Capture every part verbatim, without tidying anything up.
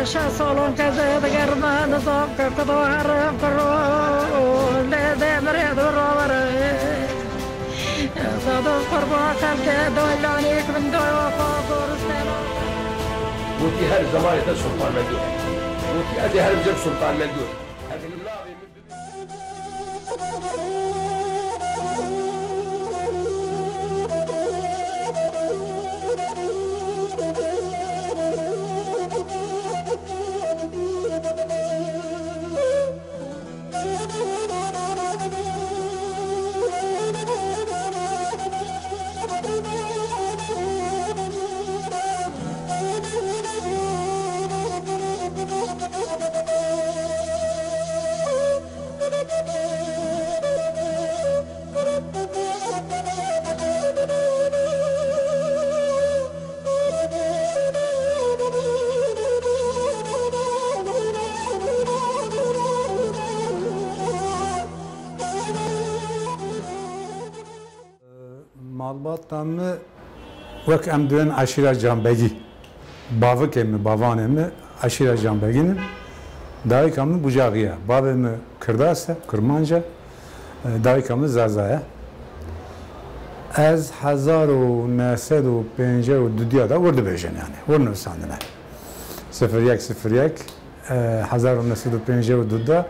Şeş salon kezê digerme, nizam ke kudo herim kiro, lê dê mirê du rawere. Zado qurba xelke doylanik min doyo xo goristena. Gotî her zemanê te Sultan Mendû heye. Gotî ez ê herim cem Sultan Mendû. Ev li navê min Malbata min wek em dibên eşîra Canbegî. Bavikê min, bavanê min eşîra Canbegî ne. Dayika min Bucaxî ye. Bavê min Kirdas e, Kirmanc e. Dayika min Zaza ye. Ez hezar û neh sed û pêncî û dudiya de wir dibêjin yani. Wir nivîsandine. Sifir yek sifir yek, e, hezar û neh sed û pêncî û du de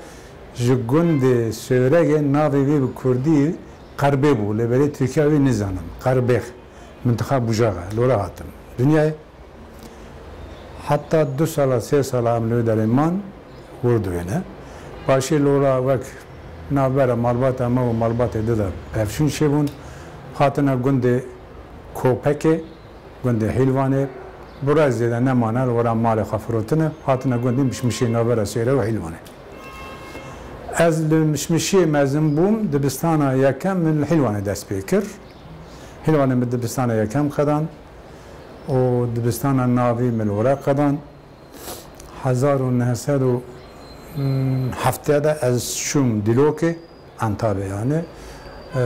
ji gundê Sêwregê navê wê bi kurdî Qerbê bû, lê berê Tirkiya wê nizanim. Qerbêx, mintiqa Bucax e, lora hatim. Dinyayê heta du sala, sê sala em li wê derê man, wir dibêne. Paşê lora wek navbera malbata me û malbatê di de pevçûn çêbûn, hatine gundê Kopekê, gundê Hîlvanê, bi rê zêde nemane, li wira malê xwe firotine, hatine gundê Mişmişê navbera Sêwre û Hîlvanê. Ez li Mişmişiyê mezin bûm, dibistana yekem min li Hîlwanê dest pê kir. Hîlwanê min dibistana yekem qedan û dibistana navî min li wira qedan. Hezar û neh sed û heftê de ez çûm Dîlokê, Entabê yani. E,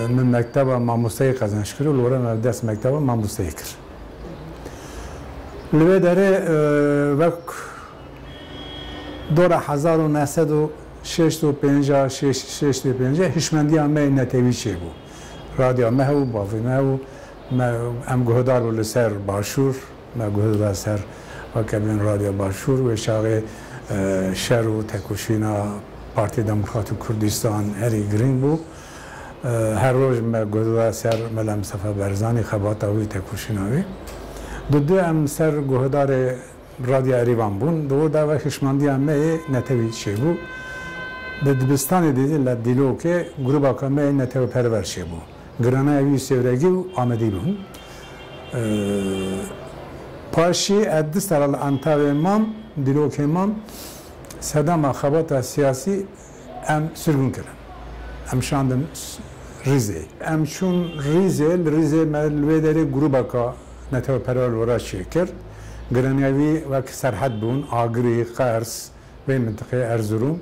min mekteba mamosteyî qezenç kir û li wira me dest mekteba mamosteyî kir. Li wê derê, e, wek dora hezar û neh sed û şêst û pênc, şêst, şêst û pênc hişmendiya me yê netewî çêbû. Radya me hebû, bavê me hebû, me, em guhdar bû li ser Başûr, me guhdar ser weke bên Radya Başûr, wê çaxê, e, şer û tekoşîna Partî Demokrat û Kurdistan herî girîng bû. E, her roj me guhdar ser Mela Mistefa Barzanî, xebata wî, tekoşîna wî. Di du em ser guhdarê Radya Erîvan bûn. Di wir de wek hişmandiya me yê netewî çêbû. Di dibistanê dî li Dîlokê grûbaka me yê netewperwer çêbû. Giranaya wî Sêwregî û Amedî bûn. Ee, paşî ez du sala li Entawê mam, Dîlokê mam, sedema xebata siyasî em sirgûn kirin. Em şandin Rîzê. Em çûn Rîzê, li Rîzê me li wê derê grûbeka netewperwer li wira çêkir. Giranîya wî wek Serhed bûn, Agirî, Qers, vê mintiqê Erzurum.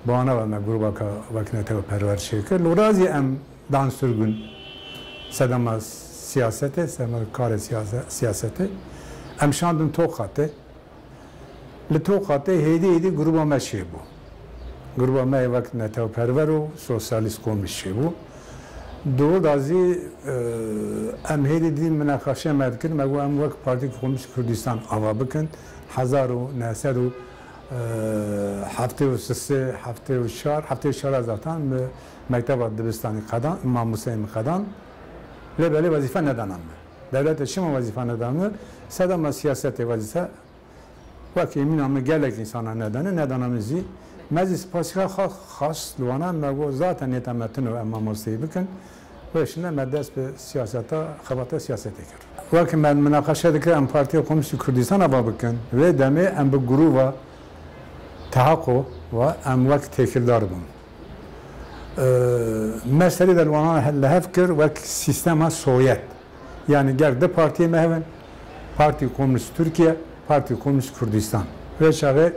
Bi wana ve me grûbeka wek netewperwer çêkir. Li wira zî em dan sirgûn sedema siyasetê, sedema karê siyase-, siyasetê. Em şandin Toqatê. Li Toqatê hêdî hêdî grûba me çêbû. Grûba me wek netewperwer û sosyalîst komîst çêbû. Di wir de zî, e, em hêdî dî minaqeşeya me dikirin, me got em wek Partî Komîst Kurdistan ava bikin. Hezar û neh sed û heftê û sê, heftê û çar, heftê û çar zaten min mekteba dibistanî qedan, mamosteyê min qedan. Lê belê wezîfe nedana min. Dewlete çima wezîfe nedana min? Sedema siyasetê wezîfe Wekî mîna min gelek însana nedane, nedana min zî. Me zî spasîka xwe xwest li wana, me got, zaten nêta me tune em mamosteyî bikin. Wê şine me dest bi siyaseta, xebata siyasetê kir. Wekî me minaqeşe dikir, em Partiya Komîst û Kurdistan ava bikin. Wê demê em bi grûva Tehako ve em wek têkildar bûn. Ee, me serî de li wana he-, li hev kir wek sîstema Sovyet. Yani ger du partiyê me hebin, Partî Komîst Tirkiye, Partî Komîst Kurdistan. Vê çaxê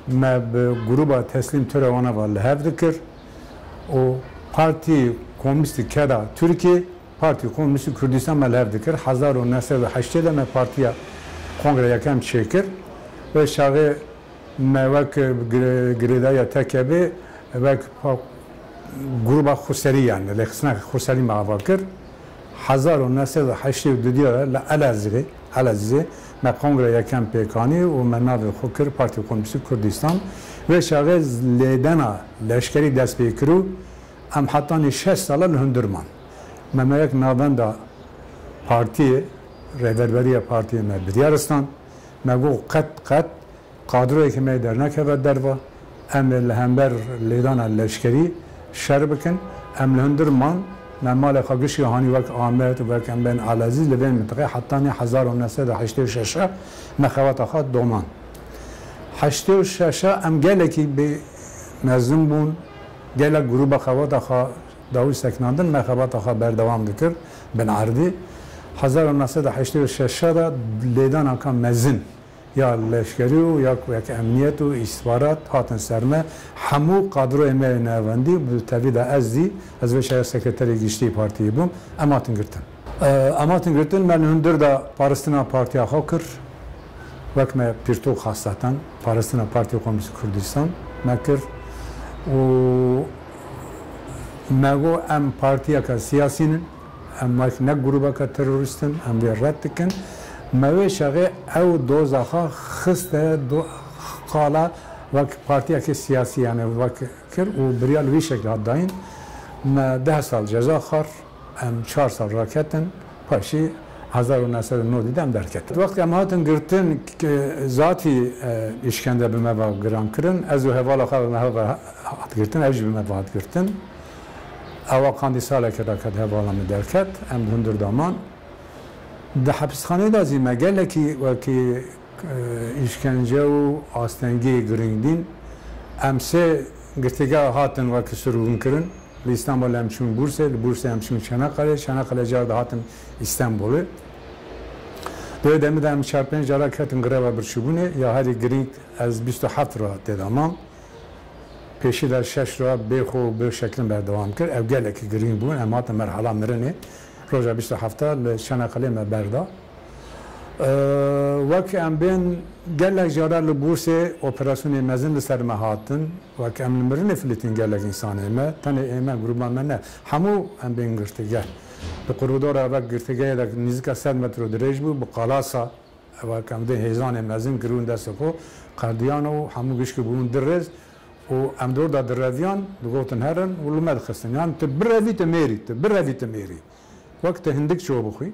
me bi grûba Teslîm Ture wana ve li hev dikir û Partî Komîst Keda Tirkiye, Partî Komîst Kurdistan me li hev dikir. Hezar û neh sed û heştê de me partiya kongre yekem çêkir. Wê çaxê me wek gire-, girêdariya T K B, wek pa-, grûba Xurserî, yani lêxistina Xurserî me ava kir. Hezar û neh sed û heştê û du de li Elezîzê, Elezîzê me kongre yekem pêk anî û me navê xwe kir Partî Komûnîstî Kurdistan. Wê çaxê lêdana leşkerî dest pê kir û em hetanî şeş sala li hundir man. Me, me yek navenda partiyê, rêverberiya partiyê me biryar stand. Me got qet, qet kadroyekî me dernekeve derva. Em ê li hember lêdana leşkerî şer bikin. Em li hundir man, me malê xwe gişkî hanî wek Amed, wek em bên Elezîz li vê mintiqê hetanî hezar û neh sed û heştê û şeş me xebata xwe domand. Heştê û şeş em gelekî bê mezin bûn, gelek grûba xebata xwe dawî seknandin, me xebata xwe berdewam dikir bin erdî. Hezar û neh sed û heştê û şeş de lêdanaka mezin ya leşkerî û ya ku wek emniyet û îstixbarat hatin ser me. Hemû kadroyê me yê navendî, bi tevî de ez zî, ez vê çaxê sekreterê giştî partiyê bûm, em hatin girtin. Em hatin girtin, me li hundir de paristina partiya xwe kir. Wek me pirtûk xaseten, paristina Partiya Komûnîstî Kurdistan me kir û me got, em partiyeke siyasî nin, em wek ne grûbeke terorîst in, em vê red dikin. Me wê çaxê ew doza xwe xiste do-, qala wek partiyeke siyasî, yani wek kir û biryar li wî şeklî hat dayîn. Me deh sal ceza xwar, em çar sal raketin, paşî hezar û neh sed û nodî de em derketin. Wextê em hatin girtin, ke zatî, e, îşkence bi me ve giran kirin, ez û hevala xwe bi me ve hat girtin, ev jî bi me ve hat girtin. Ewa qandî salekê raket hevala min derket, em di hundir de man. Di hepisxaneyê de zî me gelekî wekî, e, îşkence û astengiyê girîng dîn. Em sê girtîgeha hatin wekî sirgûn kirin. Li Îstanbulê em çûn Bûrsê, li Bûrsê em çûn Çanakkale, Çanakkale car dihatin Îstanbulê. Di wê demê de em çar pênc cara ketin greva birçîbûnê, ya herî girîng ez bîst û heft roj tê de mam. Pêşî de şeş roj bê xwe û bê şeklin berdewam kir. Ew gelekî girîng bûn. Em hatin merhala mirinê. Roja bîst û heft li Çanakkale me berda. Ee, wek em bên gelek cara li Bûrsê operasyonê mezin li ser me hatin. Wek em li mirinê filîtîn gelek însanê me. Tenê ê me, grûba me ne. Hemû em bên girtîgeh. Di koridora wek girtîgehê de nîzika sed metro dirêj bû, bi qalasa Ewa ke em dê hêzanê mezin kirûn destê xwe, qerdiyan û hemû gişkî bûn du rêz û em dor da direviyan, digotin herin û li me dixistin. Yan tu birevî tu mêrî, tu birevî tu mêrî. Wek tu hindik ço bixwî.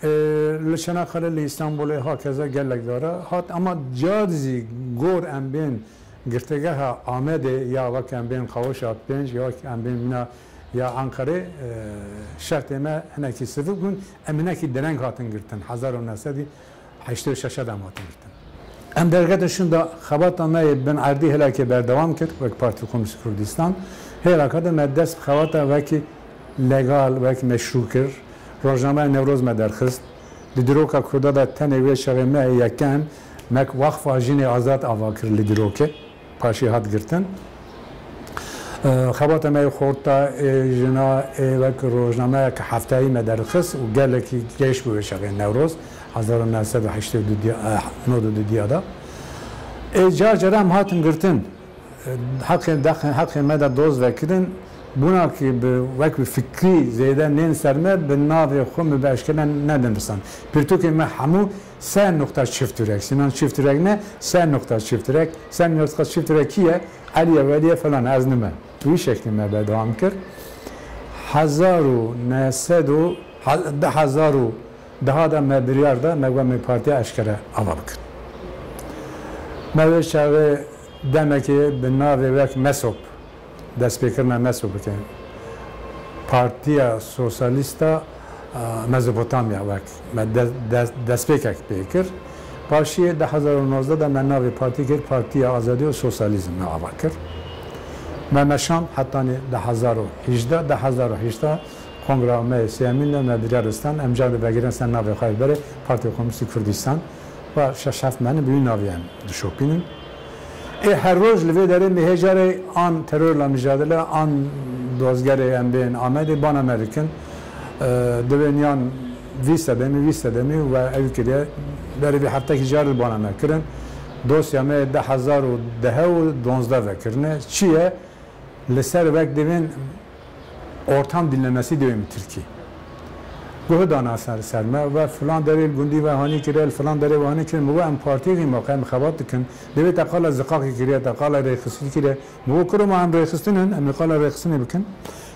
Ê, li Çanakkale, li Îstanbulê hakeza gelek cara hat, ama car zî gor em bên girtîgeha Amedê ya wek em bên Qawişa pênc ya wek em bên mîna ya Enqerê, e, şertê me hinekî sivik bûn. Em hinekî dereng hatin girtin. Hezar û neh sed û heştê û şeş de em hatin girtin. Em derketin şûnda xebata me yê bin erdî hêlakê berdewam kir wek Partî Komûnîst Kurdistan. Hêlaka de me dest bi xebata wekî legal, wek meşrû kir. Rojnameya Newroz me derxist. Li dîroka Kurda de tenê wê çaxê me yekem mek Waqfa Jinê Azad ava kir li dîrokê. Paşê hat girtin. Xebata me yê xorta, ê jina, ê wek rojnameyek heftayî me derxist û gelekî geş bû wê çaxê Newroz, hezar û neh sed û heştê û du diya, eh, nod û du diya de. Ê car cara em hatin girtin. Heqê, deqê, heqê me de doz vekirin. Bûna ki bi, wek bi fikrî zêde nên ser me, bi navê xwe min bi eşkere nedin risan. Pirtûkê me hemû Ser nokta çift ürek. Sinan çift ürek ne, ser nokta çift ürek. Ser nokta çift ürek kî ye? Eliye, Veliye falan, ez nime. Wî şeklî me berdewam kir. Hezar û neh sed û, ha-, du hezar û deh de me biryar da, me got me partiya eşkere ava bikin. Me wê çaxê demekê bi navê wek MESOP destpêkirina MESOP bikin. Partiya Sosyalîsta, a, Mezopotamya wek me de-, de-, destpêkek pê kir. Paşiyê du hezar û nozdeh de me navê partî kir, Partiya Azadî û Sosyalîzm me ava kir. Me meşand hetanî du hezar û hejdeh, du hezar û hejdeh kongra me yê sêyemîn de me biryar stand, em car vegirin ser navê xwe berê Partiya Komûnîstî Kurdistan. Va şeş heft mehîn bi wî navî em dişopînin. Ê her roj li vê derê me hê carê an terorla micadele, an dozgerê em bên Amedê bana me dikin. Ee, divên yan vî sedemî, vî sedemî we ew kiriye. Berê vî heftekî car li bana me kirin. Dosya me du hezar û deh û duwazdeh vekirine. Çi ye? Li ser wek divên ortam dinlemesi diwêm Tirkî. Guh dana ser, ser me ve filan derê li gundî ve hanî kire, li filan derê ve hanî kire. Min got em partiyekî me, em xebat dikin. Divê te qala ziqaqî kiriye, te qala rêxistinî kiriye. Min got kuro ma em rêxistin in, em ê qala rêxistinê bikin.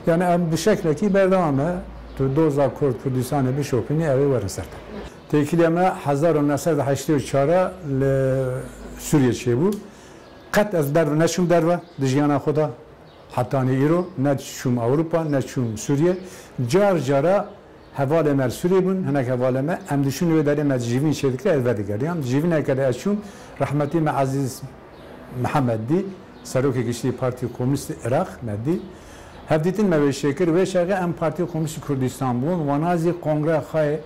Yani em bi şeklekî berdewam e. Tu doza Kurd, Kurdistanê bişopînî, ew ê werin ser te. Têkilê me hezar û neh sed û heştê û çar li Sûriyê çêbû. Qet ez derve neçûm derve di jiyana xwe de. Hetanî îro ne çûm Ewropa, ne çûm Sûriye. Car cara hevalê me li Sûriyê bûn, hinek hevalê me. Em diçûn wê derê me civîn çêdikir, ez vedigeriyan. Civîneke de ez çûm, rehmetî me Ezîz Mihemed dî, serokê giştî Partî Komînîst Iraq me dî. Hevdîtin me wê çêkir, wê çaxê em Partî Komînîst Kurdistan bûn, wana zî kongreya xwe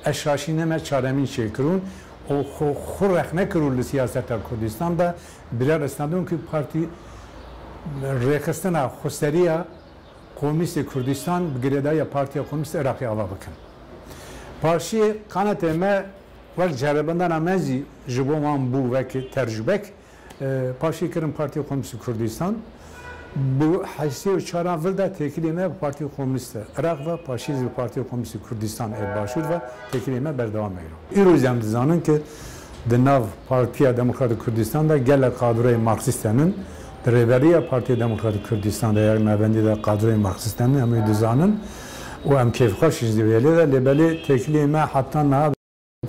Eşaşînê me çaremîn çêkirûn û xwe, xwe rexne kirû li siyaseta Kurdistan de, birer istendiyon ku partî rêxistina xweseriya Komînîstê Kurdistan bi girêdayîya Partiya Komînîst Iraqê ava bikin. Paşê qanetê me wek ceribindana me zî ji bo wan bû wek tercûbek. E, paşê kirin Partiya Komînîst Kurdistan. Bi heştê û çaran vir de têkilê me bi Partiya Komînîst Iraq ve, paşê zî bi Partiya Komînîst Kurdistan ê Başûr ve têkilê me berdewam e îro. Îro zî em dizanin ki di nav Partiya Demokratîk Kurdistan de gelek kadroyê Marksîst henin. Di rêberiya Partiya Demokratîk Kurdistan de, ya navendî de kadroyê Marksîst henin, em wî dizanin û em kêfxweş in ji vê yê de, lê belê têkilê me heta niha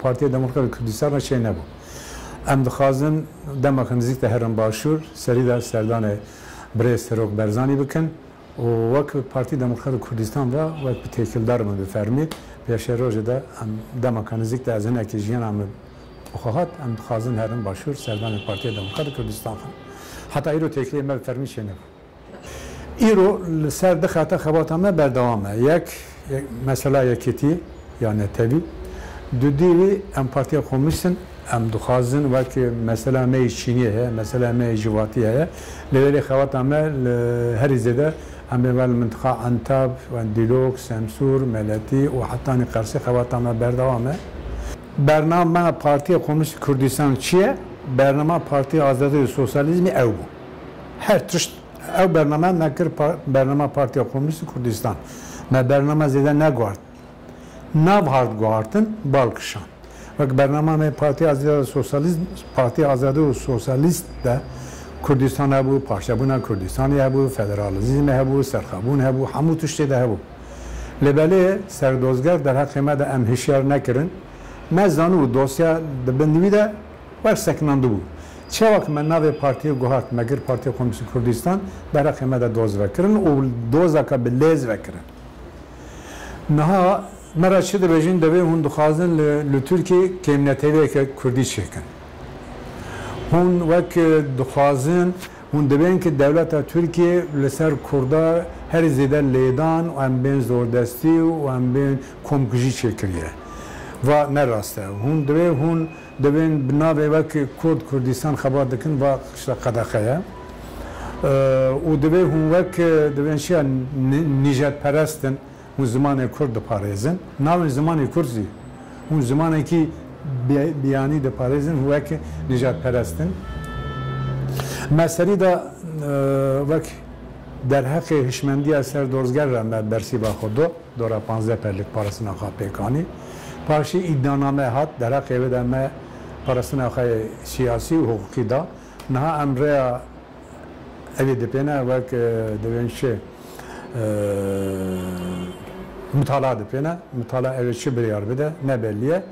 Partiya Demokratîk Kurdistan re çê nebû. Em dixwazin demeke nizîk de herin Başûr, serî de serdanê birêz Serok Barzanî bikin û wek Partî Demokratîk Kurdistan ve wek bi têkildar bin bi fermî. Pêşerojê de em demeke nizîk de ez hinekî jiyana min bi xwe hat, em dixwazin herin Başûr serdanê Partiya Demokratîk Kurdistan xin. Heta îro têkilê me bi fermî çê nebû. Îro li ser du xeta xebata me berdewam e. Yek, yek, mesela yekîtî, ya netewî. Dudî wî em Partiya Komînîst in, em dixwazin wek mesela me yê Çîniyê heye, mesela me yê Civatî heye. Lê belê xebata me li herî zêde em ê li mintiqa Entab, Dîlok, Semsûr, Meletî û hetanî Qersê xebata me berdewam e. Bernama Partiya Komînîst Kurdistan çi ye? Bernama Partiya Azadî û Sosyalîzmê ew bû. Her tişt Ew bername me kir par-, bernama Partiya Komînîst Kurdistan. Me bername zêde neguhart. Nav hard guhartin, bal kişand. Wek bernama me Partiya Azadî û Sosyalîst, Partiya Azadî û Sosyalîst de Kurdistan hebû, parçebûna Kurdistanê hebû, federalizm hebû, serxwebûn hebû, hemû tiştê de hebû. Lê belê serdozger derheqê me de em hişyar nekirin. Me zanibû dosya di bin wî de Wer sekinandibû. Çawa ki me navê partiyê guhart, me kir Partiya Komînîst Kurdistan, derheqê me de doz vekirin û dozaka bi lêz vekirin. Niha me re çi dibêjin, divê hûn dixwazin li, li Tirkiyê kêmnetewiyeke Kurdî çêkin. Hûn wek dixwazin, hûn dibên ki dewleta Tirkiyê li ser Kurda herî zêde lêdan û em bên zordestî û em bên komkujî çêkiriye. Va ne rast e. Hûn divê hûn Divên bi navê wek Kurd Kurdistan xebat dikin, va işte qedexe ye. Ee, û divê hûn wek, e, divên çi ya ni-, nîjetperest in, hûn zimanê Kurd diparêzin. Navên zimanê Kurd zî, hûn zimanekî bi-, biyanî diparêzin, hûn wek nîjetperest in. Me serî de, e, wek derheqê hişmendiya ser dozger re me bersîva xwe do. Dora panzdeh perlik parastina xwe pêk anî. Paşî îddianame hat, derheqê wê de me parastina xwe yê siyasî û hiqûqî da. Niha em rêya evê dipêne wek, e, divên çi, e, mitala dipêne. Mitala ew ê çi biryar bide, ne bellî ye.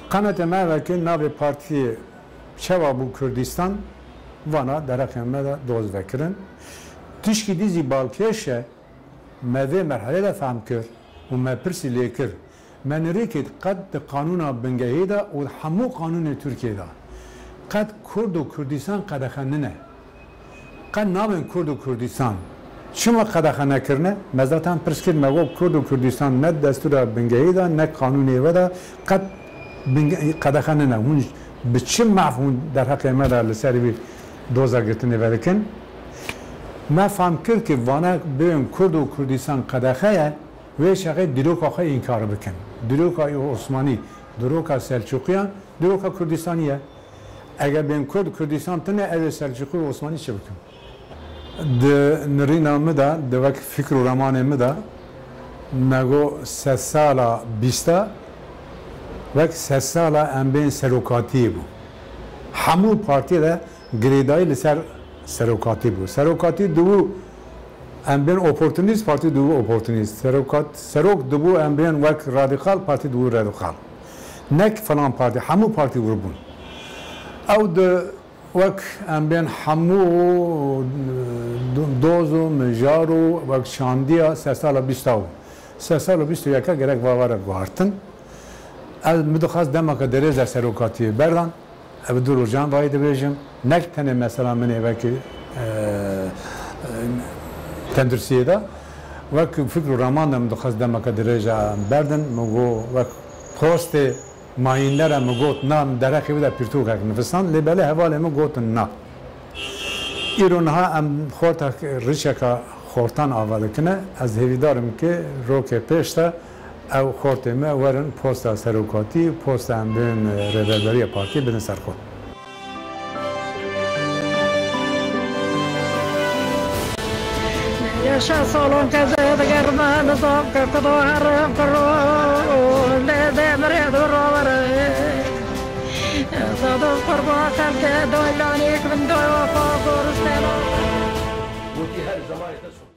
Qanetê me weke navê partiyê çawa bû Kurdistan, vana derheqê me de doz vekirin. Tişkî dî zî balkêş e, Me vê merhelê de fehm kir û me pirsî lê kir, me nirêkêt qet di qanûna bingehê de û hemû qanûnê Tirkiyê de qet Kurd û Kurdistan qedexe nine. Qet nabên Kurd û Kurdistan. Çima qedexe nekirine? Me zaten pirs kir, me got Kurd û Kurdistan ne destûra bingehê de ne qanûnê we de qet binge-, qedexe nine. Hûn bi çi maf hûn derheqê me de li ser vî doza girtinê vedikin? Me fam kir ki vana bêyên Kurd û Kurdistan qedexe ye, wê çaxê dîroka xwe înkar bikin. Dîroka Osmanî, dîroka Selçûqiyan, dîroka Kurdistanî ye. Eger bên Kurd Kurdistan tune, ew ê Selçûqî û Osmanî çi bikin? Di nirîna min de, di wek fikr û ramanê min de, me got sedsala bîsta wek sedsala em bên serokatiyê bû. Hemû partiyê de girêdayî li ser serokatî bû. Serokatî dibû em bên oportunîst, partî dibû oportunîst. Serokat, serok dibû em bên wek radîkal, partî dibû radîkal. Nek filan partî, hemû partî wir bûn. Ew di wek em bên hemû do-, doz û mijar û wek çandiya sedsala bîsta bû. Sedsala bîst û yeka gerek va were guhartin. Ez min dixwest demeke dirêj de serokatiyê berdan. Ev du rojan vayê dibêjim. Nek tenê mesela min ê wekî, e, e, tendirsiyê de. Wek fikr û raman de min dixwest demeke dirêj de em berdin. Min got wek postê mayînlere min got, na min derheqê wî de pirtûkek nivîsand. Lê belê hevalê min gotin na. Îro niha em xortek rîçeka xortan ava dikine. Ez hêvîdar im ki rokê pêş de ew xortê me werin posta serokatî, posta em bên rêveberiya partiyê bidin ser xwe. Yaşa salon keze digerme nizam ke kudo herim kiro lê demirê du rovere. Zadim qurba xelke doylanik bin doy wafa goristela. Gotî her zemanê te